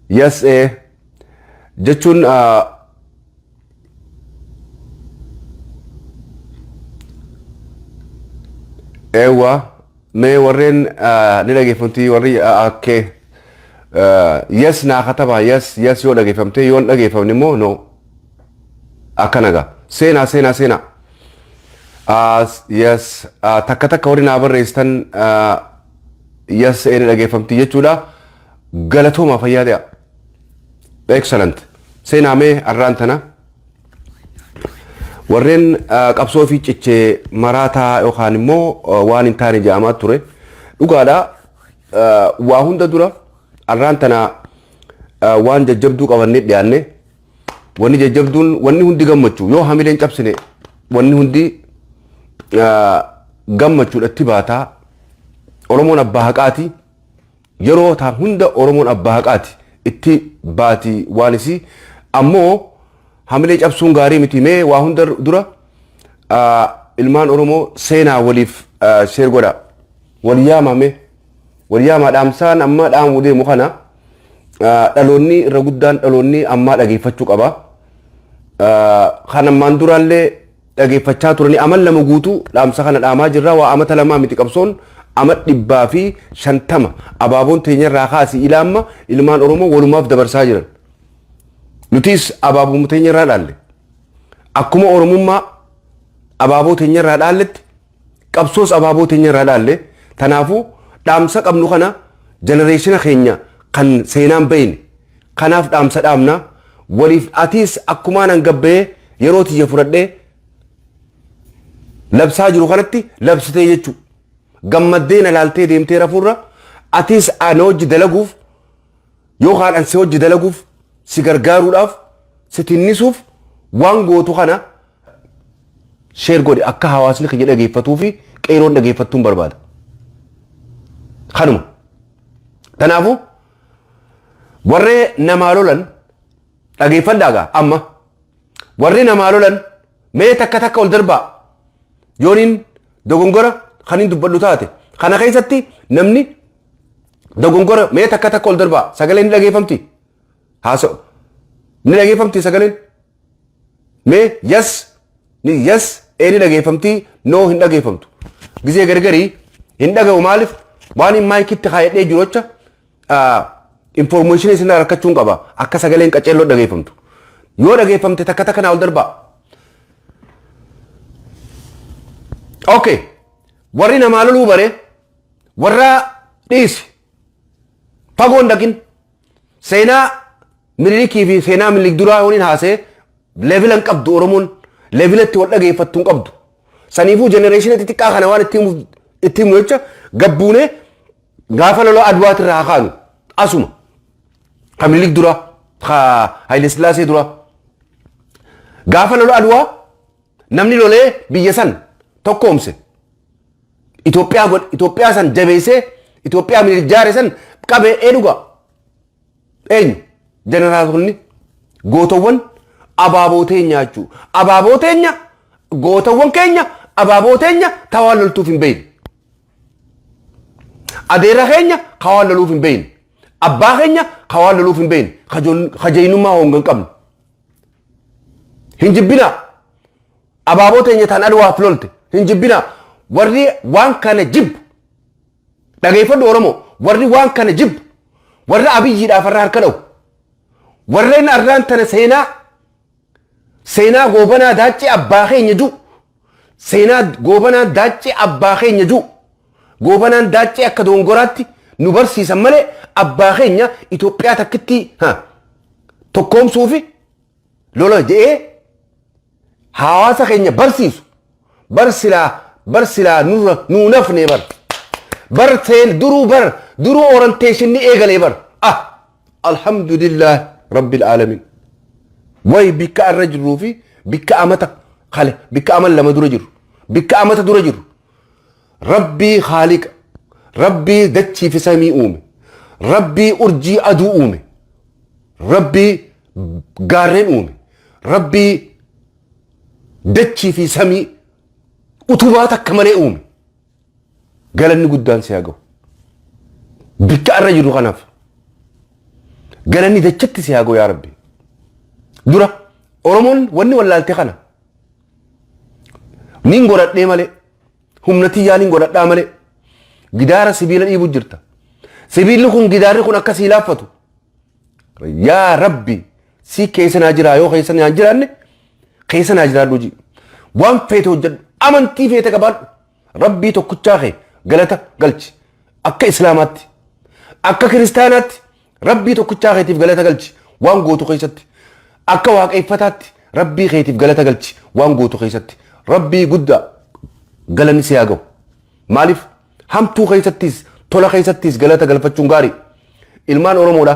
Yes, jechuun eewwa mee warreen ni dhageeffamti warri akkee yes naa katabaa. Yes, yes yoo dhageeffamte, yoo hin dhageeffamne immoo no. Akkana gaa, seenaa, seenaa, seenaa. Yes, takka takka warri naa barreessitan yes, ni dhageeffamti jechuudha. Galatooma, fayyaa ta'aa. Excellent. Seenaa mee arraan tana warreen qabsoo fi cichee maraataa yookaan immoo waan hin taane jedhamaa ture. Dhugaadha, waa hunda dura arraan tana waan jajjabduu qabannee dhiyaanne. Wanni jajjabduun, wanni hundi gammachuu yoo hamileen cabsine, wanni hundi gammachuudhatti baataa. Oromoon abbaa haqaati. Yeroo taan hunda Oromoon abbaa haqaati, itti baati waan isii. Ammoo hamilee cabsuun gaarii miti. Mee waa hunda dura ilmaan Oromoo seenaa waliif share godha, wal yaamaa, mee wal yaamaa. Dhaamsaan amma dhaamu deemu kana dhaloonni irra guddaan, dhaloonni ammaa dhageeffachuu qaba. Kan ammaan duraallee dhageeffachaa turanii amal 2 guutuu dhaamsa kana dhaamaa jirra. Waa amata 2 miti, qabsoon ama 150 abaaboon teenyarraa kaasii ila amma ilmaan Oromoo walumaaf dabarsaa jiran. Nutis abaaboo teenyarraa dhaalle. Akkuma Oromummaa abaaboo teenyarraa dhaalletti qabsoos abaaboo teenyarraa dhaalle. Tanaafuu dhaamsa qabnu kana generation keenya kan seenaan bayne kanaaf dhaamsa dhaamna waliif. Atiis akkumaan hangabba'ee yeroo tiyya fudhadhee labsaa jiru kanatti labsitee jechuu, gammaddee na laaltee deemtee rafuurra, atiis ana hojii dalaguuf yookaan an si hojii dalaguuf, si gargaaruudhaaf, si tinnisuuf waan gootu kana share godhe, akka hawaasni kiyya dhageeffatuu fi qeeroon dhageeffattuun barbaada. Kanuma. Kanaafuu warree namaa lolan dhageeffadhaa gaa. Amma warri namaa lolan mee takka takka ol darbaa. Yooniin dogongora kan hin dubbadhu taate kana keessatti namni dogongora, mee takka takka ol darbaa. Sagaleen ni dhageeffamti, haasa'u ni dhageeffamti sagaleen. Mee yes ni yes, ee ni dhageeffamti, no hin dhageeffamtu. Gizee gargarii hin dhaga'u. Maaliif? Waan hin maayikitti kaayadhee jiru jecha information isin harkachuun qaba akka sagaleen qaceelloo dhageeffamtu. Yoo dhageeffamte takka takka naa ol darbaa. Okay, warri namaa loluu bare, warra dhiisi, fagoon dhaqin, seenaa Minilikii fi seenaa Minilik duraa yooniin haasee level hin qabdu. Oromoon level itti wal dhageeffattu hin qabdu. Saniifuu generation xixiqqaa kana waan itti himu jecha gabbuunee gaafa lola Adwaati irraa haa kaanu. Asuma ka Minilik duraa, ka Haile Sillaasee duraa, gaafa lola Adwaa namni lolee biyya san tokkoomse, Itoophiyaa godhe, Itoophiyaa san jabeessee, Itoophiyaa Minilik jaare san qabee ee dhugaa eenyu? Jeneraalonni gootowwan abaaboo teenya jechuu, abaaboo teenya, gootowwan keenya, abaaboo teenya tawaan loltuuf hin beeyne, adeera keenya kawaan loluuf hin beeyne, abbaa keenya kawaan loluuf hin beeyne, kajeynummaa honga hin qabne hin jibbinaa. Abaaboo teenya taan Adwaaf lolte hin jibbinaa. Warri waan kana jibbu dhageeffadhu Oromoo. Warri waan kana jibbu, warra Abiyyiidhaaf irra harka dha'u, warreen arraan tana seenaa Goobanaa Daaccee abbaa keenya jiru, seenaa Goobanaa Daaccee abbaa keenya jiru, Goobanaan Daaccee akka dongoraatti nu barsiisan malee abbaa keenya Itoophiyaa takkitti tokkoomsuu fi lola jedhee hawaasa keenya barsiisu bar silaa, bar silaa nurra nuu nafne bar, bar seen duruu, bar duruu orientation ni eegalee bar. Ah, alhamdulillah rabbil alamin. Way bikka arra jirruu fi bikka amata kale, bikka amal 2 dura jiru, bikka amata dura jiru. Rabbii haaliqa, Rabbii dachii fi samii uume, Rabbii urjii aduu uume, Rabbii gaarreen uume, Rabbii dachii fi samii utubaa takka malee uume, galanni guddaan si haa gahu bikka arra jiru kanaaf. Galanni dachatti si haa ga'u yaa Rabbi. Dura Oromoon wanni wallaalte kana. Nin godhadhee malee humna tiyyaa nin godhadhaa malee gidaara sibiila dhiibu jirta. Sibiilli kun gidaarri kun akka sii laaffatu. Yaa Rabbi si keessa naa jiraa yoo keessa naa jiraanne keessa naa jiraadhu ji. Waan feete hojjedhu amantii feete qabaadhu. Rabbii tokkichaa kee galata galchi. Akka Islaamaatti akka Kiristaanaatti Rabbii tokkichaa keetiif galata galchi waan gootu keessatti. Akka waaqeffataatti Rabbii keetiif galata galchi waan gootu keessatti. Rabbii guddaa galanni si haa ga'u. Maaliif hamtuu keessattis tola keessattis galata galfachuun gaarii. Ilmaan Oromoodha.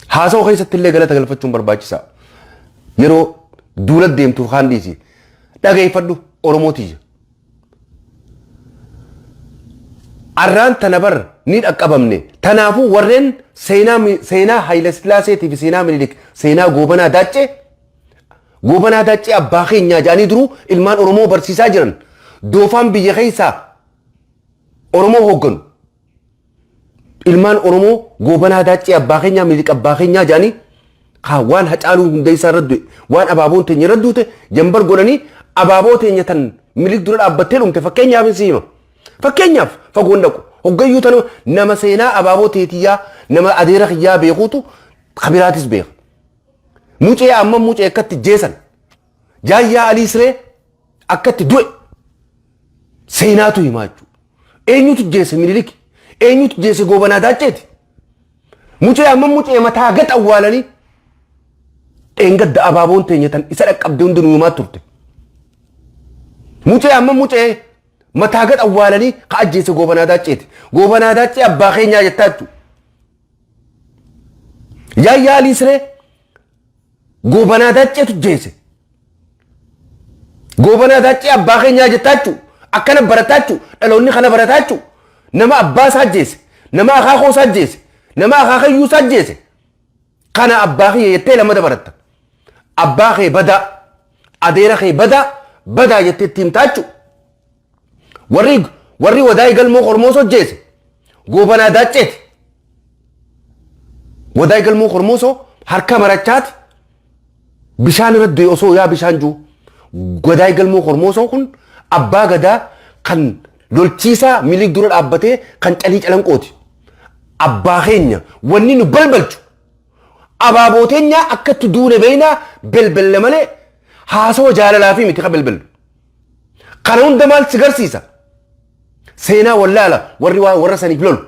Haasawaa keessatti illee galata galfachuun barbaachisaa. Yeroo duula deemtuuf kaan dhiisi. Dhageeffadhu Oromoo tiyya. Arraan tana bar ni dhaqqabamne. Tanaafuu warreen seenaa seenaa Haayila Sillaaseetii fi seenaa Minilik seenaa Goobanaa Daaccee Goobanaa Daaccee abbaa keenyaa jedhanii duruu ilmaan Oromoo barsiisaa jiran. Doofaan biyya keessaa Oromoo hoogganu. Ilmaan Oromoo Goobanaa Daaccee abbaa keenyaa Minilik abbaa keenyaa jedhanii kaa waan Hacaaluu Hundeessaa irra du'e waan abaaboon teenya irra duute jambar godhanii abaaboo teenya tan Minilik dura dhaabbattee dhumte fakkeenyaaf si hima. Fakkeenyaaf fagoon dhaqu hoggayyuu tana nama seenaa abaaboo teetiyyaa nama adeera kiyyaa beekuutu kabiraatis beeka. Mucee amma mucee akkatti jeesan Jaayyaa Alii Siree akkatti du'e seenaatu himaa jechuudha. Eenyutu jeese Minilik? Eenyutu jeese Goobanaa Daacceeti? Mucee amma mucee mataa gad awwaalanii dheengadda abaaboon teenya tan isa dhaqqabde hundinuu himaa turte. Mucee amma mucee mataa gad awwaalanii ka ajjeese Goobanaa Daacceeti. Goobanaa Daaccee abbaa keenyaa jettaa jechuudha. Yaayyaa Alii Siree Goobanaa Daacceetu jeese. Goobanaa Daaccee abbaa keenyaa jettaa jechuudha. Akkana barataa jechuudha. Dhaloonni kana barataa jechuudha. Nama abbaa isaa ajjeese. Nama akaakoo isaa ajjeese. Nama akaakayyuu isaa ajjeese. Kana abbaa kiyya jettee lamada baratta. Abbaa kee badaa. Adeera kee badaa. Badaa jettee itti himtaa jechuudha. Warri wadaay galmoo kormoosoo ajjeese. Goobanaa Daacceeti. Wadaay galmoo kormoosoo harka marachaati. Bishaan irra du'e osoo yaa bishaan jiru. Wadaay galmoo kormoosoo kun abbaa gadaa kan lolchiisaa Minilik dura dhaabbatee kan calii calanqooti. Abbaa keenya wanni nu balbalchu abaaboo teenyaa akka itti duune beeynaa belbelle malee haasawa jaalalaa fi miti ka belbellu. Kana hunda maal si garsiisa? Seenaa wallaala warri waan warra saniif lolu.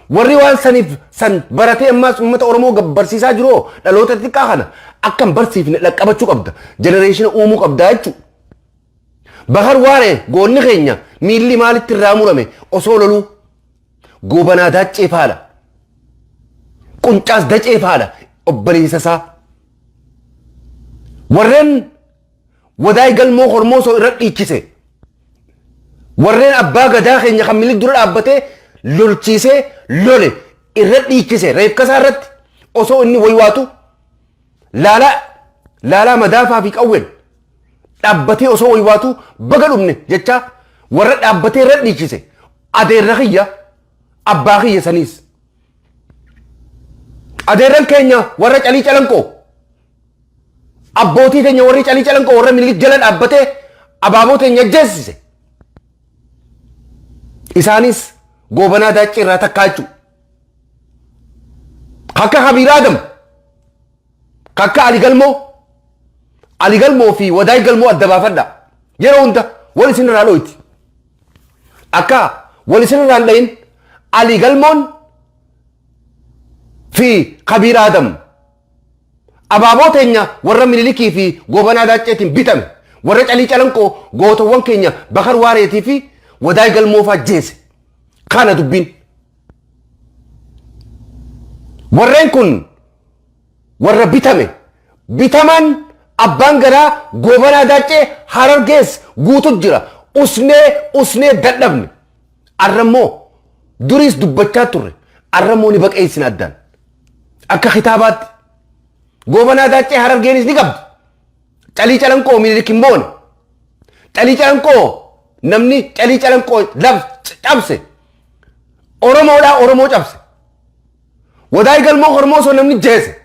Warri waan saniif san baratee ammaas uummata Oromoo gabbarsiisaa jiru dhaloota xixiqqaa kana akka hin barsiifne dhaqqabachuu qabda. Generation uumuu qabda jechuudha. Bakar Waaree goonni keenya miilli maalitti irraa murame osoo loluu Goobanaa Daaccee faala. Quncaas Dacee faala obboleessa isaa. Warreen Wadaay galmoo hormoosoo irra dhiichise. Warreen abbaa gadaa keenya kan Minilik dura dhaabbatee lolchiisee lole irra dhiichise reefkasaa irratti osoo inni waywaatu laalaa laalaa madaafaa fi qawween dhaabbatee osoo waywaatu baga dhumne jecha warra dhaabbatee irra dhiichise adeerra kiyya abbaa kiyya saniis. Adeerran keenya warra calii calanqoo Abbootii teenya warri calii calanqoo warra Minilik jala dhaabbatee abaaboo teenya ajjeesise. Isaanis Goobanaa Daaccee irraa takkaa jechuudha. Akka Kabiir Adam, akka Ali Galmoo, Ali Galmoo fi Wadaay Galmoo adda baafadha. Yeroo hunda wal isin irraa dhoyti. Akka wal isin irraa hin dhayin Ali Galmoon fi Kabiir Adam Abaaboo teenya warra Minilikii fi Goobanaa Daacceetiin bitame, warra Calii Calanqoo gootowwan keenya Bakar Waareetii fi Wadaay Galmoofaa jeese. Kana dubbiin. Warreen kun warra bitame. Bitamaan abbaan garaa Goobanaa Daaccee Harargees guutu jira. Usnee usnee dadhabne. Arrammoo duriis dubbachaa turre. Arrammoo ni baqeessina addaan. Akka kitaabaatti. Goobanaa Daaccee Harargeenis ni qabdi. Calii Calanqoo Minilik hin boone. Calii Calanqoo namni Calii Calanqoo laf cabse. Oromoodhaa Oromoo cabse. Wadaay Galmoo Hormoosoo namni jeese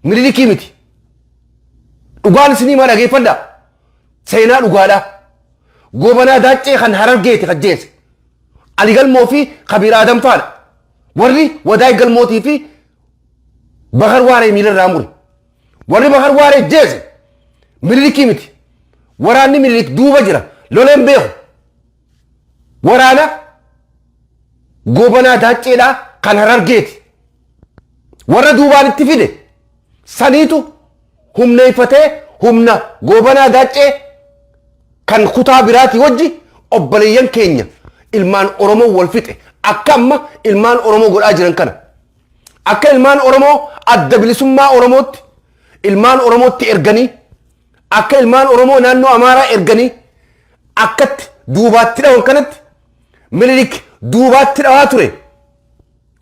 Minilikii miti. Dhugaan isinii maa dhageeffadhaa. Seenaa dhugaadhaa. Goobanaa Daaccee kan Harargeeti kan jeese. Ali Galmoo fi Kabiir Aadam faadha. Warri Wadaay Galmootii fi Bakar Waaree miilarraa mure. Warri Bakar Waaree jeese Minilikii miti. Waraanni Minilik duuba jira. Loleen beeku. Waraana Goobanaa Daacceedhaa kan Harargeeti. Warra duubaan itti fide saniitu humneeffatee humna Goobanaa Daaccee kan kutaa biraatii wajji obboleeyyan keenya ilmaan Oromoo wal fixe, akka amma ilmaan Oromoo godhaa jiran kana. Akka ilmaan Oromoo Adda Bilisummaa Oromootti ilmaan Oromootti erganii, akka ilmaan Oromoo naannoo Amaaraa erganii akkatti duubaatti dhawan kanatti Minilik duubaatti dhawaa ture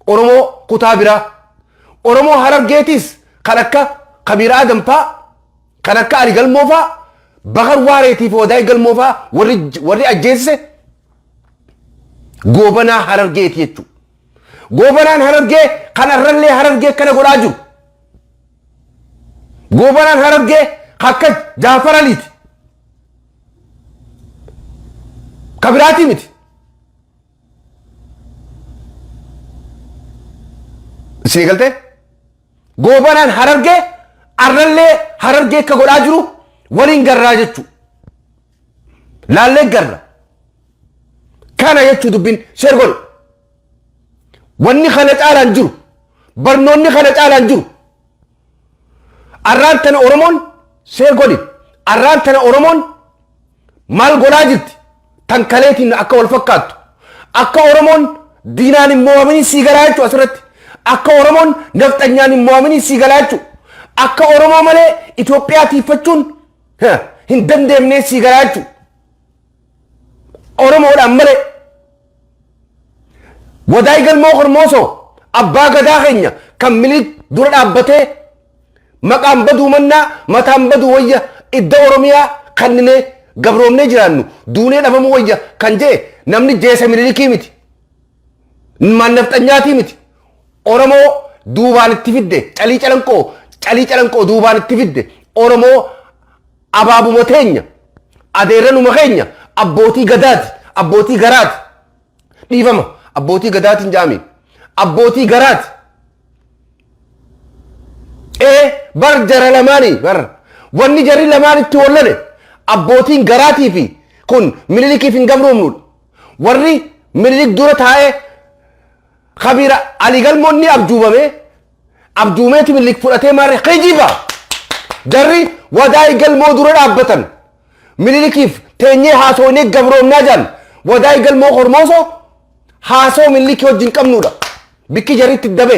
Oromoo kutaa biraa. Oromoo Harargeetiis kan akka Kabiir Aadam faa, kan akka Ali Galmoo faa, Bakar Waareetii fi Wadaay Galmoo faa warri ajjeesise Goobanaa Harargeeti jechuudha. Goobanaan Harargee kan arrallee Harargee akkana godhaa jiru. Goobanaan Harargee akka Jaafar Aliiti. Ka biraatii miti. Isinii galtee? Goobanaan Harargee arrallee Harargee akka godhaa jiru waliin garraa jechuudha. Laallee garra. Kana jechuu dubbiin share godhu. Wanni kana caalaan jiru. Barnoonni kana caalaan jiru. Arraan tana Oromoon share godhi. Arraan tana Oromoon maal godhaa jirti? Tan kaleetiin akka wal fakkaattu. Akka Oromoon diinaan hin mo'amanii sii galaa jechuudha asirratti. Akka Oromoon nafxanyaan hin mo'amanii sii galaa jechuudha. Akka Oromoo malee Itoophiyaa tiiffachuun hin dandeemnee sii galaa jechuudha. Oromoodhaan malee. Wadaay Galmoo Hormoosoo abbaa gadaa keenya kan Minilik dura dhaabbatee maqaan baduu mannaa mataan baduu wayya, idda Oromiyaa kanninee gabroomnee jiraannu duunee dhabamuu wayya kan jedhe namni jeesa Minilikii miti. Ilmaan nafxanyaatii miti. Oromoo duubaan itti fidde Calii Calanqoo, Calii Calanqoo duubaan itti fidde. Oromoo abaabuma teenya, adeerranuma keenya, abbootii gadaati, abbootii garaati. Dhiifama, abbootii gadaatiin jaami, abbootii garaati. Ee bar jara lamaanii, bar wanni jarri lamaan itti wallole abbootiin garaatii fi kun Minilikiif hin gabroomnudha. Warri Minilik dura taa'ee Kabiira Ali Galmoon ni abjuubame, abjuumeeti Minilik fudhatee maarree kijiba. Jarri Wadaay Galmoo dura dhaabbatan Minilikiif teenyee haasoonee gabroomnaa jaan. Wadaay Galmoo Hormoosoo haasoo Minilikii wajjin qabnudha. Bikki jarri itti dabe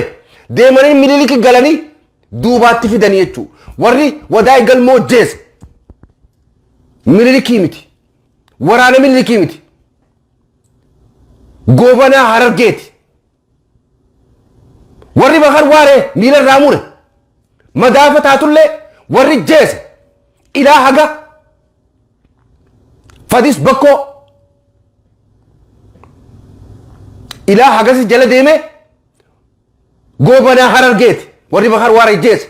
deemanii Miniliki galanii duubaatti fidanii jechuudha. Warri Wadaay Galmoo jeese Minilikii miti. Waraana Minilikii miti. Goobanaa Harargeeti. Warri Bakar Waaree miila irraa mure. Madaafa taatullee warri jeese ilaa haga Fadis Bakkoo ilaa hagasi jala deemee Goobanaa Harargeeti warri Bakar Waaree jeese.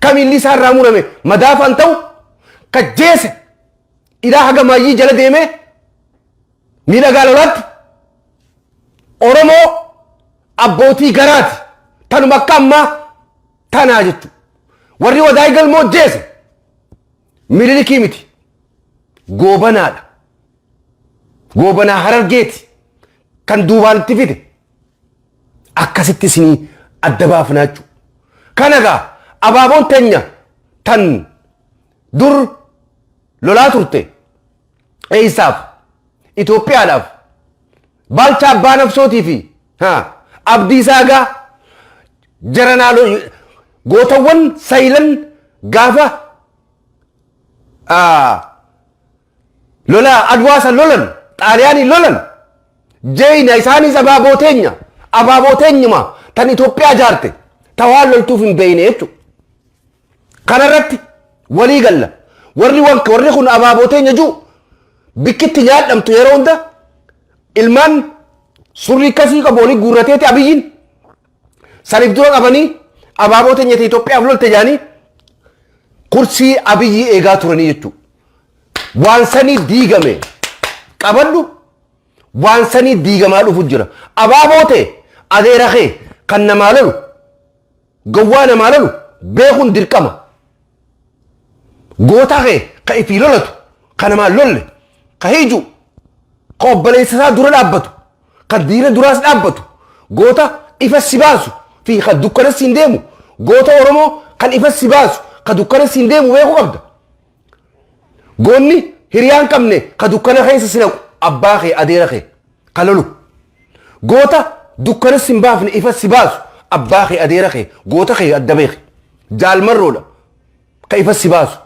Kamiilli isaa irraa murame madaafaan ta'u ka jeese ilaa haga maayyii jala deemee miidhagaa lolaatti Oromoo abbootii garaati. Tanuma akka ammaa tanaa jechuudha. Warri Wadaay Galmoo jeese Minilikii miti. Goobanaadha. Goobanaa Harargeeti. Kan duubaan itti fide. Akkasitti isinii adda baafnaa jechuudha. Kana egaa abaaboon teenya tan dur lolaa turte eessaaf Itoophiyaadhaaf, Baalchaa Abbaa Nafsootii fi Abdiisaa Agaa jaranaa gootawwan sayilan gaafa lola Adwaa san lolan, Xaaliyaanii lolan, jeeyna isaanis abaaboo teenya, abaaboo teenyuma tan Itoophiyaa jaarte ta waan loltuuf hin beeyne jechuudha. Kanarratti walii galla. Warri warri kun abaaboo teenya jiru bikkitti nyaadhamtu yeroo hunda ilmaan surrii kasii qabu olii guurrateeti Abiyyiin. Saniif dura qabanii abaaboo teenya Itoophiyaaf lolte jaanii kursii Abiyyi eegaa turanii jechuudha. Waan sanii diigame qabadhu, waan sanii diigamaa dhufu jira. Abaaboo ta'e adeera kee kan namaa lolu, gowwaa namaa lolu beekuun dirqama. Goota kee ka ifii lolatu, ka namaa lolle, ka hiju, ka obboleessa isaa dura dhaabbatu, ka diina duraas dhaabbatu, goota ifa si baasu fi ka dukkana siin deemu, goota Oromoo kan ifa si baasu, ka dukkana siin deemu beekuu qabda. Goonni hiriyaan qabne ka dukkana keessa si naqu abbaa kee adeera kee ka lolu. Goota dukkana si hin baafne ifa si baasu abbaa kee adeera kee goota kee adda beeki. Jaalmarroodha ka ifa si baasu.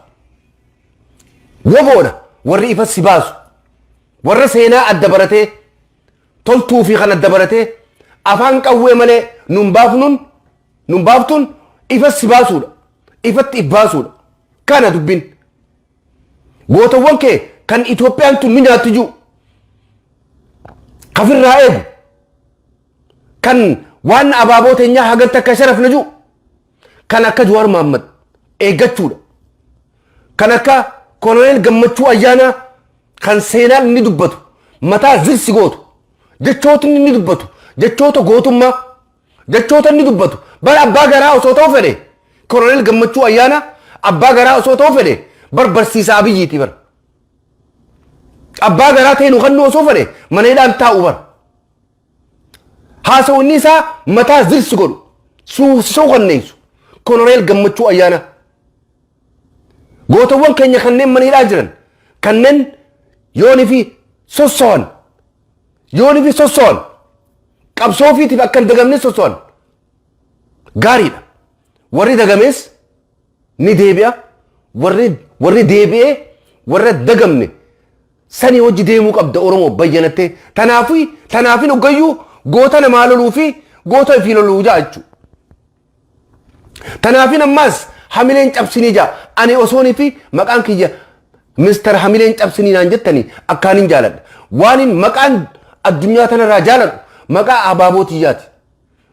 Woboodha warri ifa si baasu. Warra seenaa adda baratee toltuu fi kan adda baratee afaan qawwee malee nun baafnuun nun baaftuun ifa si baasuudha. Ifatti if baasuudha. Kana dubbiin. Gootawwan kee kan Itoophiyaan tun ni nyaatti jiru. Kafirraa eegu. Kan waan abaaboo teenyaa hagan takka sharafna jiru. Kan akka Jawaar Mahaammad eeggachuudha. Kan akka Koloneel Gammachuu Ayyaanaa kan seenaan inni dubbatu mataa zirsi gootu, jechootni inni dubbatu jechoota gootummaa, jechoota inni dubbatu bara abbaa garaa osoo ta'u fedhe, Koloneel Gammachuu Ayyaanaa abbaa garaa osoo ta'u fedhe bar barsiisaa Abiyyiiti bar. Abbaa garaa ta'e nu kannu osoo fedhe mana hidhaan taa'u bar. Haasawni isaa mataa zirsi godhu, suusisoo kanneessu Koloneel Gammachuu Ayyaanaa. Gootawwan keenya kanneen mana hidhaa jiran, kanneen yoonii fi sosso'an, yoonii fi sosso'an qabsoo ofiitiif akka hin dagamne sosso'an gaariidha. Warri dagamees ni deebi'a. Warri deebi'ee warra dagamne sanii hojii deemuu qabda Oromoo bayyanattee. Tanaafin hoggayyuu goota namaa loluu fi goota ofii loluu ja'a jechuudha. Tanaafin ammaas hamileen cabsinii ja'a. Ani osoonii fi maqaan kiyya Mister Hamileen cabsinii naan jettanii akkaanin jaaladha. Waanin maqaan addunyaa tanarraa jaaladhu maqaa abaaboo tiyyaati.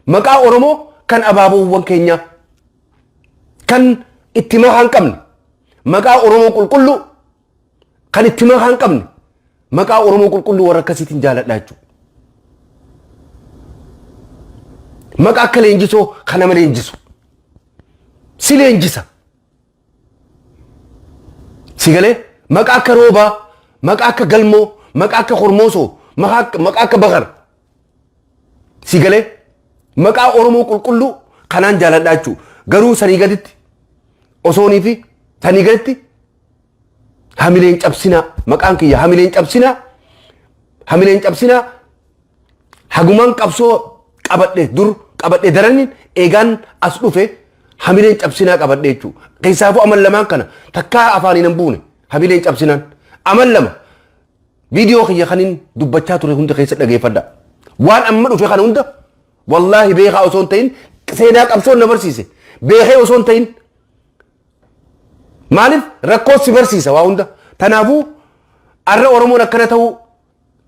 Maqaa Oromoo kan abaaboowwan keenyaa kan itti makaa hin qabne, maqaa Oromoo qulqulluu kan itti makaa hin qabne, maqaa Oromoo qulqulluu warra akkasiitiin jaaladha jechuudha. Maqaa akka leenjisoo kan nama leenjisu. Si leenjisa. Si galee maqaa akka Roobaa, maqaa akka Galmoo, maqaa akka Hormoosoo, maqaa akka Bakar. Si galee maqaa Oromoo qulqulluu kanaan jaaladha jechuudha. Garuu sanii gaditti osoonii fi sanii gaditti hamileen cabsinaa, maqaan kiyya hamileen cabsinaa, hamileen cabsinaa. Hagumaan qabsoo qabadhe dur qabadhe daraniin eegaan as dhufe hamileen cabsinaa qabadhe jechuudha. Keessaafuu amal lamaan kana takkaa afaaniin hin buune hamileen cabsinaan amal lama viidiyoo kiyya kanin dubbachaa ture hunda keessa dhageeffadha. Waan amma dhufe kana hunda wallaahi beekaa osoo hin ta'in seenaa qabsoon na barsiise, beekee osoo hin ta'in. Maaliif rakkoo si barsiisa waa hunda. Tanaafuu arra Oromoon akkana ta'uu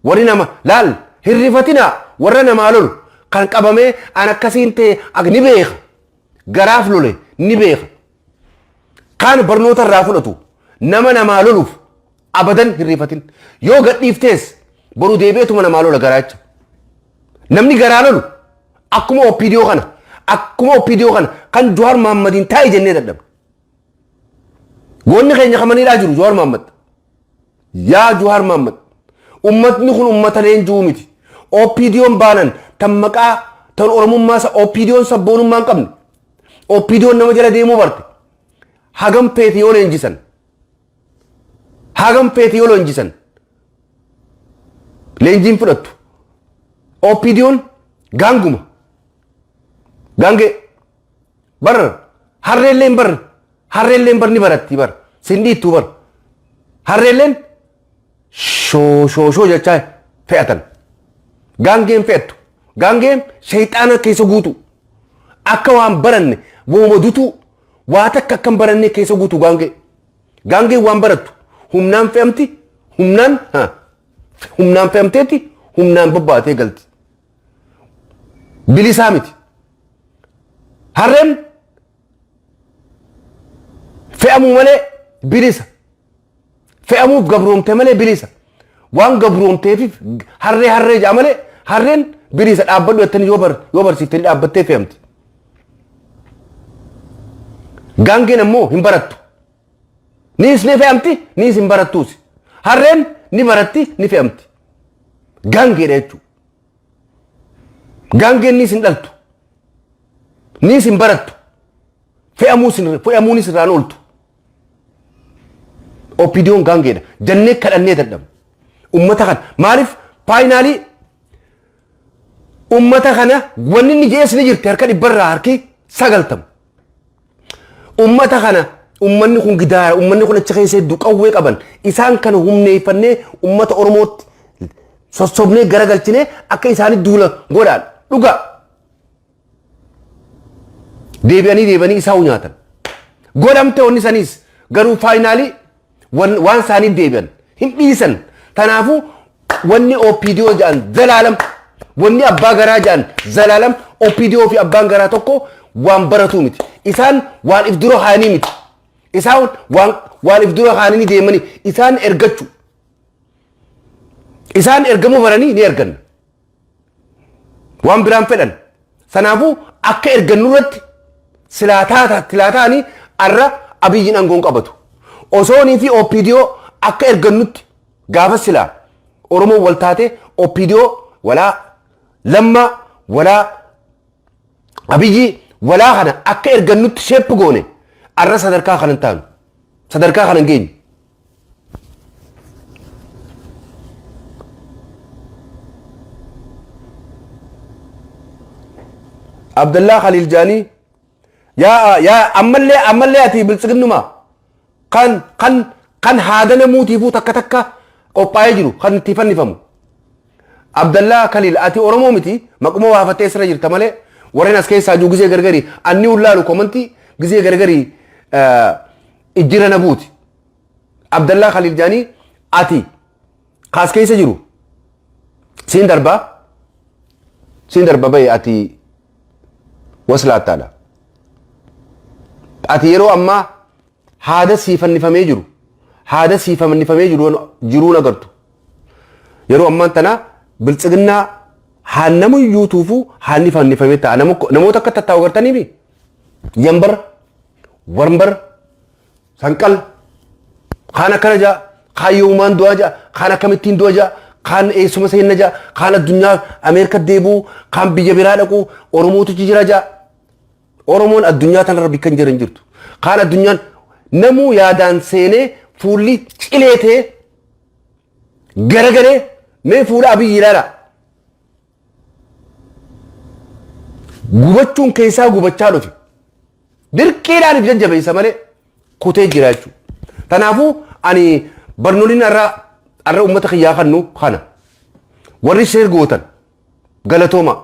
warri nama laal hirrifatinaa, warra namaa lolu kan qabamee an akkasiin ta'e ni beeka, garaaf lole ni beeka, kaan barnoota irraa fudhatu. Nama namaa loluuf abadan hirrifatin. Yoo gadhiiftees boru deebi'eetuma namaa lola. Garaacha namni garaa lolu akkuma OPDO kana, akkuma OPDO kana kan Jawaar Mahaammadiin taa'e jennee dadhabne. Goonni keenya kamaniidhaa jiru Jawaar Mahaammad. Yaa Jawaar Mahaammad, ummatni kun ummata leenji'uu miti. OPDO'n baanan tan maqaa tan Oromummaa OPDO'n sabboonummaa hin qabne. OPDO'n nama jala deemuu barte. Hagam feete yoo leenjisan. Hagam feete yoo leenjisan. Leenjiin fudhattu. OPDO'n gaanguma. Gaangee. Bar harreelleen bar harreelleen bar ni baratti bar sin dhiittuu bar harreelleen shoo shoo shoo jechaa fe'atan. Gaangeen fe'attu. Gaangeen shayxaana keessa guutu, akka waan baranne wooma dutuu waa takka akka hin baranne keessa guutu gaangee. Gaangeen waan barattu humnaan fe'amti, humnaan humnaan fe'amteeti, humnaan bobbaatee galti. Bilisaa miti. Harreen fe'amuu malee bilisa. Fe'amuuf gabroomte malee bilisa. Waan gabroomteef harree harree ja'a malee harreen bilisa dhaabbadhu jettanii yoo barsiiftanii dhaabbattee fe'amti. Gaangeen ammoo hin barattu. Niis ni fe'amti, niis hin barattuus. Harreen ni baratti, ni fe'amti. Gaangeedha jechuudha. Gaangeen niis hin dhaltu. Niis hin barattu. Fe'amuunis irraan ooltu. OPDOn gaangeedha. Jannee kadhannee dadhabne. Ummata kana maaliif finally ummata kana wanni inni jees ni jirti harka dhibbarraa harki 90. Ummata kana ummanni kun gidaara, ummanni kun achi keessa hedduu qawwee qaban, isaan kana humneeffannee ummata Oromootti sossobnee garagalchinee akka isaanii duula godhaan dhugaa. Deebi'anii deebi'anii isaa nyaatan. Godhamte wanni saniis garuu finally waan isaanii deebi'an hin dhiisan. Kanaafuu wanni OPDO jedhan zalaalam, wanni abbaa garaa jedhan zalaalam. OPDO fi abbaan garaa tokko waan baratuu miti. Isaan waan if dura haanii miti. Isaan waan if dura haanii deemanii isaan ergachuu. Isaan ergamuu baranii ni erganna. Waan biraan fedhan. Sanaafuu akka ergannu irratti silaa ta'anii arra Abiyyiin aangoon qabatu. Osoonii fi OPDO akka ergannutti gaafa silaa Oromoon wal taate OPDO walaa Lammaa walaa Abiyyi walaa kana akka ergannutti shape goone arra sadarkaa kanan taanu. Sadarkaa kanan geenyu. Abdallaa Khaliil Jaanii, yaa yaa ammallee ati biltsiginnuma kan haada namuutiifuu takka takka qophaa'ee jiru kan itti fannifamu. Abdallaa Khaliil, ati Oromoo miti, maquma waafattee sirra jirta malee. Warreen as keessaa jiru gizee gargarii anni ullaalu comment gizee gargarii ijjira na buuti. Abdallaa Khaliil Jaanii, ati kaas keessa jiru siin darbaa, siin darba bahe, ati waslaattaadha. Ati yeroo ammaa haada sii fannifamee jiru, haada sii fannifamee jiru jiruun agartu. Yeroo ammaan tana biltsiginnaa haan nama iyyuu haanni fannifamee ta'a. Namoota akka tattaa'u agartaniimi. Yambar, warmbar, sanqal, kaan akkana ja'a, kaan yoomumaan du'aa ja'a, kaan akkamittiin du'a ja'a, kaan eessuma seenna ja'a, kaan addunyaa Ameerika deebi'u, kaan biyya biraa dhaqu, Oromootu jira ja'a. Oromoon addunyaa tanarra bikka hin jiran jirtu. Kaan addunyaan namuu yaadaan seenee fuulli cileetee garagalee mee fuula Abiyyi ilaala. Gubachuun keessaa gubachaa dhufe. Dirqiidhaan if jajjabeessa malee kutee jira jechuudha. Kanaafuu ani barnoonni har'a uummata kiyyaa kannu kana. Warri share gootan galatooma.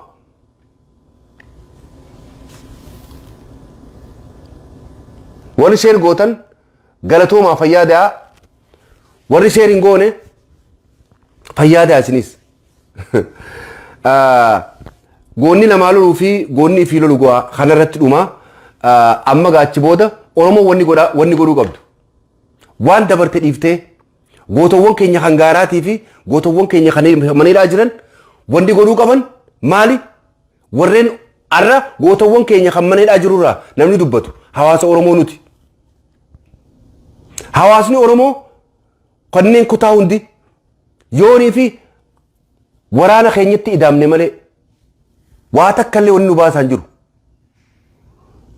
Warri share gootan galatoomaa, fayyaa da'aa. Warri share hin goone fayyaa da'aa isinis. Goonni namaa loluu fi goonni ifii lolu go'aa kanarratti dhuma. Amma gaachi booda Oromoon wanni godhuu qabdu. Waan dabarte dhiiftee gootowwan keenya kan gaaraatii fi gootowwan keenya kan maneedhaa jiran wanni godhuu qaban maali? Warreen har'a gootowwan keenya kan maneedhaa jirurraa namni dubbatu hawaasa Oromoo nuti. Hawaasni Oromoo kanneen kutaa hundi yoonii fi waraana keenyatti idaamne malee waa takka illee wanni nu baasaan jiru.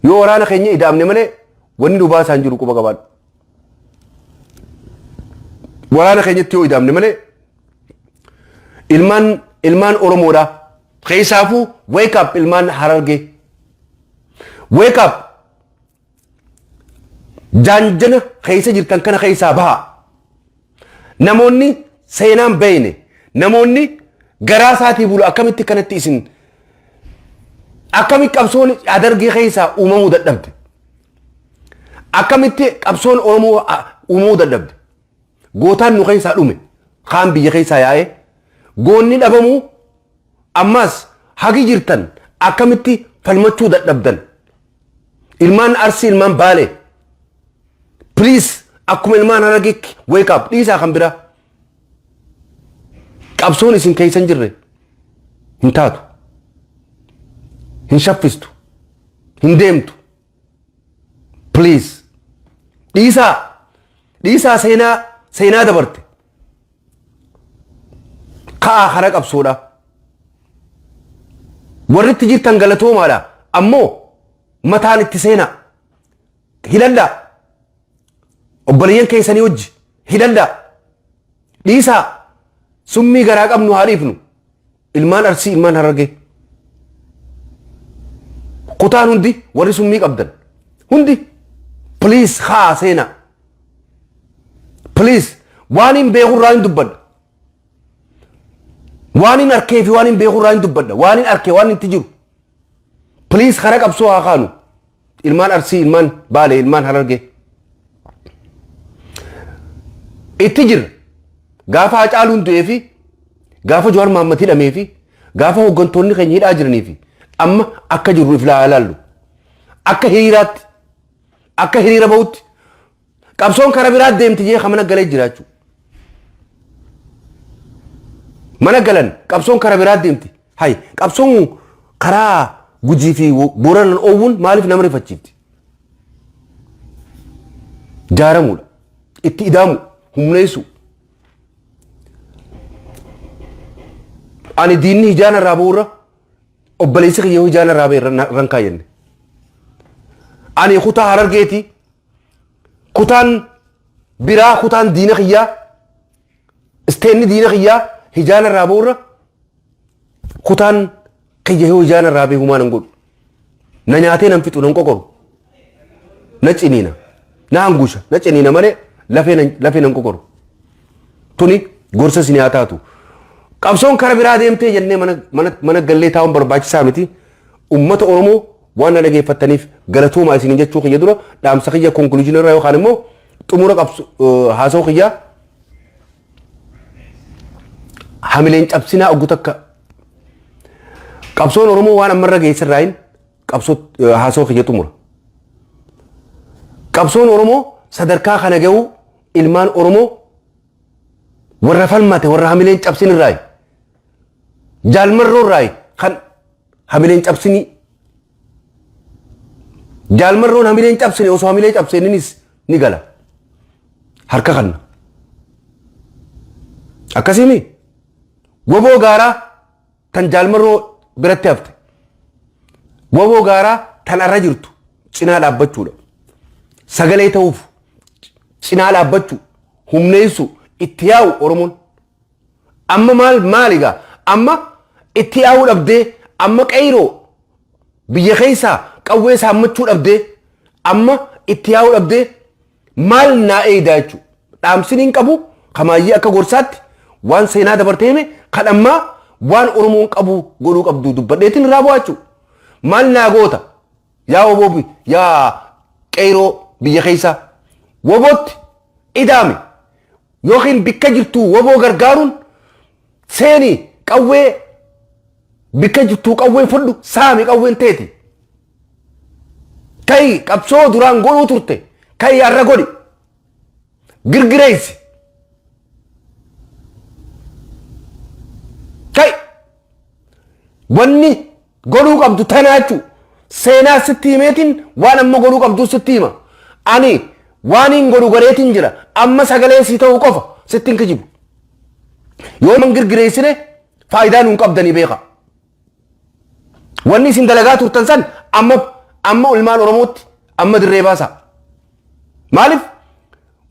Yoo waraana keenya idaamne malee wanni nu baasaan jiru, quba qabaadhu. Waraana keenyatti yoo idaamne malee ilmaan Oromoodhaa keessaafuu wake up, ilmaan Harargee wake up, jaanjana keessa jirtan kana keessaa bahaa. Namoonni seenaan beeyne, namoonni garaa isaatii bulu akkamitti kanatti isin akkamitti qabsoon Adargee keessaa uumamuu dadhabde? Akkamitti qabsoon Oromoo uumamuu dadhabde? Gootaan nu keessaa dhume, kaan biyya keessaa yaa'ee goonni dhabamuu, ammas hagi jirtan akkamitti falmachuu dadhabdan? Ilmaan Arsii, ilmaan Baalee, please, akkuma ilmaan Harargeetti wake up. Dhiisaa kan biraa. Qabsoon isin keessa hin jirre hin taatu, hin shaffistu, hin deemtu. Please, dhiisaa, dhiisaa seenaa, seenaa dabarte. Ka'aa kara qabsoodha. Warri itti jirtan galatoomaadha. Ammoo mataan itti seenaa, hidhadhaa, obboleeyyan keessanii wajji hidhadhaa. Dhiisaa, summii garaa qabnu haa dhiifnu. Ilmaan Arsii, ilmaan Harargee, kutaan hundi, warri summii qabdan hundi, please, haa seenaa. Please, waan hin beekurraa hin dubbadha. Waan hin arkee fi waan hin beekurraa hin dubbadha. Waan hin arkee, waan itti jiru. Please, kara qabsoo haa kaanu. Ilmaan Arsii, ilmaan Baalee, ilmaan Harargee, itti jirra. Gaafa Hacaaluun du'ee fi gaafa Jawaar Mahaammad hidhamee fi gaafa hooggantoonni keenya hidhaa jiranii fi amma akka jirru if ilaallu, akka hiriiraatti, akka hiriira bahutti, qabsoon kara biraa deemti jee mana galee jiraachuu. Mana galan, qabsoon kara biraa deemti. Hay, qabsoon karaa Gujii fi Booranan oowwuun maaliif nama rifachiifti? Jaaramuudha, itti idaamu, humneessu. Ani diinni hijaan irraa bu'uura, obboleessi kiyya hijaan irraa ba'e irraan kaayyenne. Ani kutaa Harargeeti, kutaan biraa, kutaan diina kiyyaa, isteenni diina kiyyaa hijaan irraa bu'uura, kutaan kiyya yoo hijaan irraa ba'e humaa nan godhu. Na nyaatee nan fixu, nan qoqoru. Na ciniina, na hangusha, na ciniina malee lafee nan qoqoru. Tuni gorsa isin haa taatu. Qabsoon kara biraa deemtee jennee mana gallee taa'uun barbaachisaa miti. Ummata Oromoo, waan na dhageeffattaniif galatoomaa isiniin jechuu kiyya dura, dhaamsa kiyya conclusion irraa yookaan immoo xumura qabsu haasa'u kiyya, hamileen cabsinaa. Oggu takka qabsoon Oromoo waan ammarra geessirraayin qabsoo haasa'u kiyya xumura. Qabsoon Oromoo sadarkaa kana ga'uu ilmaan Oromoo warra falmate, warra hamileen cabsin irraayi. Jaalmarroo irraayi kan hamileen cabsinii. Jaalmarroon hamileen cabsine osoo hamilee cabse innis ni gala. Harka kanna. Akkasiimi woboo gaaraa tan jaalmarroo biratti hafte. Woboo gaaraa tan arra jirtu cinaa dhaabbachuudha. Sagalee ta'uuf cinaa dhaabbachuu, humneessu, itti yaa'u Oromoon. Amma maal maali egaa? Amma itti yaa'uu dhabdee, amma qeyroo biyya keessaa qawwee saammachuu dhabdee, amma itti yaa'uu dhabdee, maal naa eeydaa jechuudha. Dhaamsin hin qabu kamaayyee akka gorsaatti waan seenaa dabartee hime, kan ammaa waan Oromoon qabu godhuu qabdu dubbadheetiin irraa bu'aa jechuudha. Maal naa goota yaa woboo, yaa qeyroo biyya keessaa? Wobootti idaame yookiin bikka jirtu woboo gargaaruun seeni, qawwee bikka jirtu qawwee fudhu, saami, qawween teeti. Kai qabsoo duraan godhuu turte kai har'a godhi, girgireessi kai. Wanni godhuu qabdu tanaa jechuu seenaa sitti himeetiin, waan amma godhuu qabdu sitti hima. Ani waan hin godhu godheetiin jira. Amma sagalee sii ta'uu qofa, sitti hin kijibu. Yoo man girgireessine faayidaa nuun qabdanii beeka. Wanni isin dalagaa turtan san amma amma ilmaan Oromootti amma dirree baasa. Maaliif?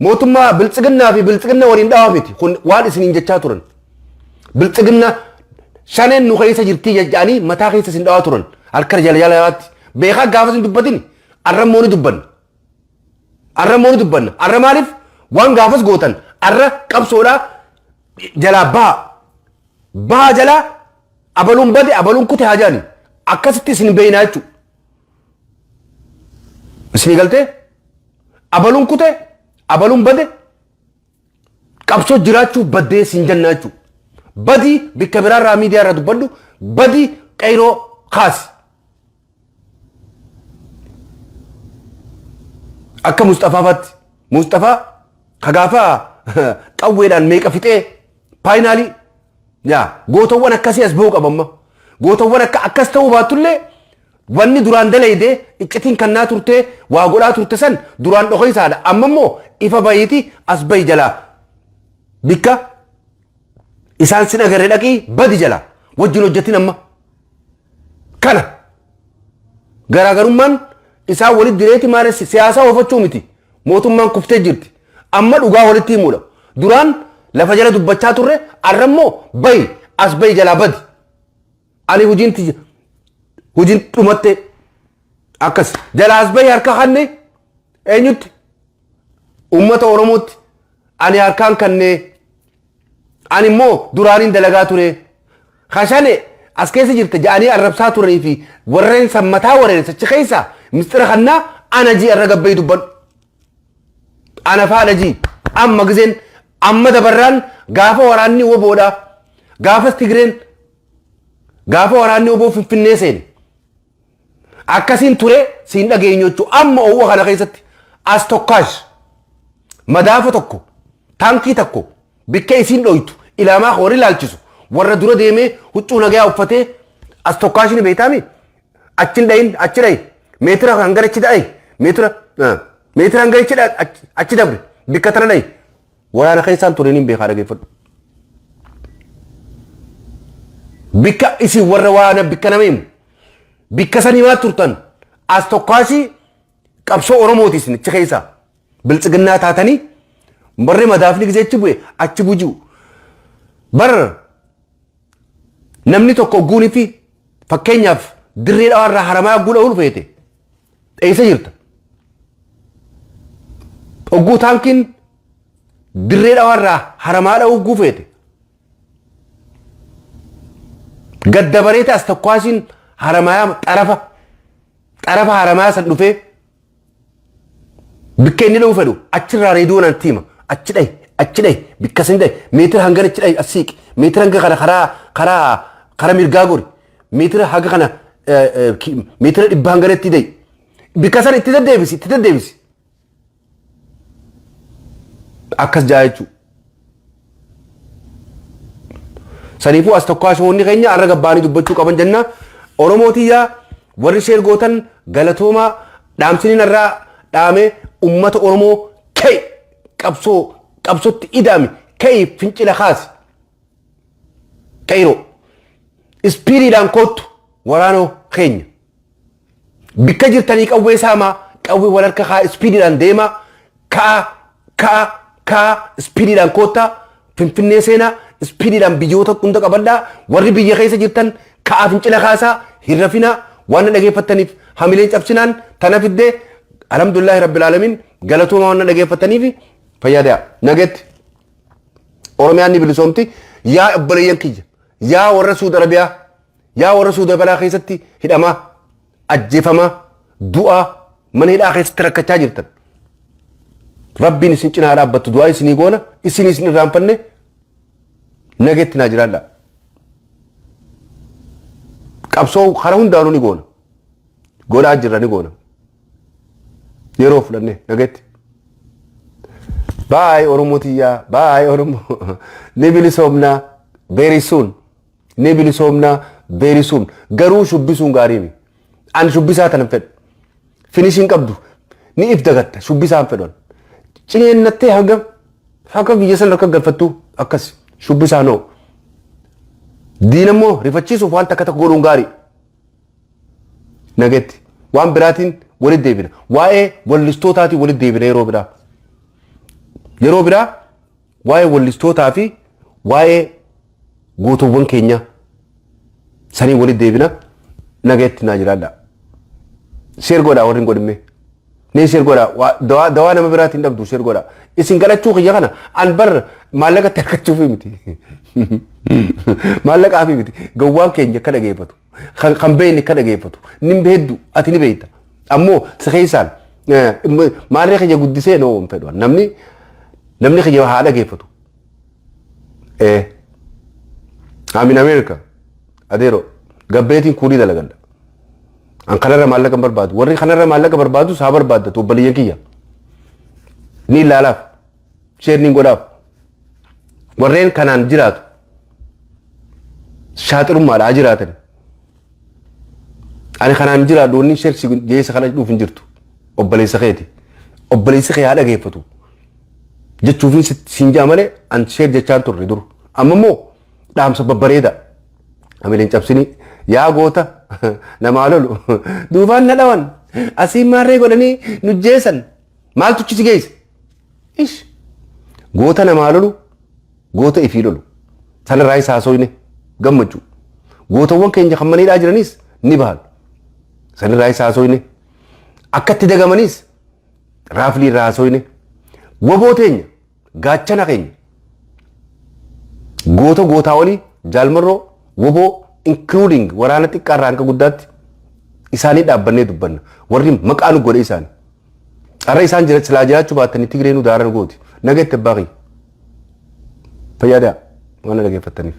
Mootummaa biltsiginnaa fi biltsiginna waliin dhawaa miti kun waan isiniin jechaa turan. Biltsiginna shaneen nu keessa jirtii jedhanii mataa keessa isin dhawaa turan. Harka jala jalaatti beekaa gaafa isin dubbatin, arra immoo ni dubbanna. Arra immoo ni dubbanna. Arra maaliif waan gaafas gootan arra qabsoodhaa jalaa baha. Baha jalaa, abaluun bade, abaluun kute haa jedhani. Akkasitti isin beeynaa jechuudha. Isinii galtee? Abaluun kute, abaluun bade, qabsoo jiraachuu baddee siin jennaa jechuudha. Badii bikka biraarraa miidiyaa irraa dubbadhu, badii qeyroo kaasi. Akka Mustafaa faatti. Mustafaa ka gaafa qawweedhaan meeqa fixee paayinaalii yaa gootawwan akkasii as bahuu qaba amma. Gootawwan akka akkas ta'uu baattullee wanni duraan dalaydee iccitiin kannaa turtee waa godhaa turte san duraan dhokoysaadha. Amma immoo ifa bahiiti as bahi jalaa. Bikka isaan sin agarre dhaqii badi jalaa wajjin hojjetin amma. Kana garaagarummaan isaan walitti direeti maalis siyaasaa oofachuu miti. Mootummaan kuftee jirti. Amma dhugaa walitti himuudha. Duraan lafa jala dubbachaa turre, arra immoo bahi as bahi jalaa badi. Ani hojiin tiyya hojiin dhumatte akkas jalaa as bahi harka kanne eenyutti uummata Oromootti ani harkaan kannee ani immoo duraaniin dalagaa ture. Kashane as keessa jirta ja'anii arrabsaa turanii fi warreen san mataa warreen achi keessa mistira kannaa ana jii arra gabbayii dubbadhu. Ana faadha jii amma gizeen amma dabarraan gaafa waraanni woboodha gaafas Tigreen gaafa waraanni woboo Finfinnee seene akkasiin ture siin dhageenyu jechuudha. Amma oowwa kana keessatti as tokkaash madaafa tokko taankii tokko bikka isiin dhoytu ilaamaa warri ilaalchisu warra dura deemee huccuu nagayaa uffatee as tokkaash ni beektaami achin dhayin achi dhayi meetira hangana achi dhayi meetira meetira hangana achi achi dabre bikka tana dhayi waraana keessaan ture niin beekaa dhageeffadhu. Bikka isin warra waana bikka nama himu bikka sanii maa turtan as tokkaashii qabsoo Oromooti isin achi keessaa biltsiginnaa taatanii warri madaafni gisee achi bu'e achi buji'u. Bar namni tokko ogguunii fi fakkeenyaaf dirree dhawaarraa haramaa ogguu dha'uu feete eessa jirta? Ogguu taankiin dirree dhawaarraa haramaa dha'uu ogguu feete gaddabareeta as tokkaashiin haramayaa xarafa xarafa haramayaa san dhufee bikka inni dha'uu fedhu achirraa reediyoon anti hima achi dhahi achi dhahi bikka sin dhahi meetira hangana achi dhahi as siiqi meetira hanga kana karaa karaa karaa mirgaa gori meetira haga kana meetira dhibba hangana itti dhahi bikka san itti deddeebisi itti deddeebisi akkas jaa jechuudha. Saniifuu as tokko ashoonni keenya har'a gabbaanii dubbachuu qaban jenna. Oromoo tiyyaa warri sheer gootan galatoomaa dhaamsiniin irraa dhaame ummata Oromoo ka'i qabsoo qabsootti ida'ami ka'i fincila kaasi. Qeyroo ispiiriidhaan koottu waraanoo keenya. Bikka jirtanii qawwee saamaa qawwee wal harka kaa ispiidiidhaan deemaa ka'a ka'a ka'a ispiidiidhaan koottaa Finfinnee seenaa ispiidiidhaan biyyoota hunda qabadhaa warri biyya keessa jirtan ka'aa fincila kaasaa hin rafinaa waan na dhageeffattaniif hamileen cabsinaan tana fiddee alhamdulillaahi rabbil aalamiin galatooma waan na dhageeffattaniif fayyadaa nagetti Oromiyaan ni bilisoomti yaa obboleeyyan kiyya yaa warra Suudi Arabiyaa Yaa warra Suuda balaa keessatti hidhamaa, ajjeefamaa, du'aa, mana hidhaa keessatti rakkachaa jirtan. Rabbiin isin cinaa dhaabbattu du'aa isinii goona, isin isin irraanfanne nageetti naa jiraadhaa. Qabsoo karaa hundaanuu ni goona. Godhaa jirra ni goona. Yeroo fudhanne nageetti. Baay Oromoo tiyyaa, baay Oromoo. Ni bilisoomnaa very soon. Ni bilisoomnaa very soon. Garuu shubbisuun gaarii miti. Ani shubbisaa tanan fedhu. Finishiin qabdu. Ni if dagatta shubbisaan fedhu. Cineennattee hanga hanga biyya sana akka galfattu akkas shubbisaa noo. Diina immoo rifachiisuuf waan takka takka godhuun gaarii. Nagetti. Waan biraatiin walitti deebina. Waa'ee wallistootaatiin walitti deebina yeroo biraa. Yeroo biraa waa'ee wallistootaa fi waa'ee gootowwan keenyaa sanii walitti deebina nagaatti naa jiraadha. Sheer godhaa warri hin godhinne. Mee sheer godhaa dawaa dawaa nama biraatiin dhabdu sheer godhaa. Isin kadhachuu kiyya kana an bar maallaqatti argachuufi miti. Maallaqaafi miti. Gowwaan keenya akka dhageeffatu. Kan beekne akka dhageeffatu. Nin beeddu ati ni beekta. Ammoo si keessaan maarree kiyya guddisee noo hin fedhu. Namni namni kiyya haa dhageeffatu. I'm in America. Adeero gabbeetiin kuulii dalagadha. An kanarra maallaqa hin barbaadu. Warri kanarra maallaqa barbaadus haa barbaaddatu obboleeyyan kiyya. Ni ilaalaaf. Share ni godhaaf. Warreen kanaan jiraatu shaaxirummaadha jiraatan. Ani kanaan jiraadhu, wanni share si geessa kana dhuuf hin jirtu. Obboleessa keeti. Obboleessi kee haa dhageeffatu. Jechuufin siin jaa malee an share jechaan turre dur. Amma immoo dhaamsa babbareeda. Hamileen cabsini yaa goota namaa lolu duubaan na dhawan, asiin maarree godhanii nu jeesan, maaltu si geesse? Ish, goota namaa lolu, goota ifii lolu sanarraa isa haasofne gammachuu. Gootawwan keenya kan maniidhaa jiranis ni bahan, sanarraa isa haasofne. Akkatti dagamaniis raaflii irraa haasofne. Waboo teenya, gaachana keenya, goota gootaa olii Jaalmarroo, waboo including waraana xiqqaarraa hanga guddaatti isaanii dhaabbannee dubbanna. Warri maqaa nu godhe isaanii. Har'a isaan jira silaa jiraachuu baatanii Tigree nu daaran gooti. Naga itti abbaa kiyya. Fayyadaa waan na dhaggeeffattaniif.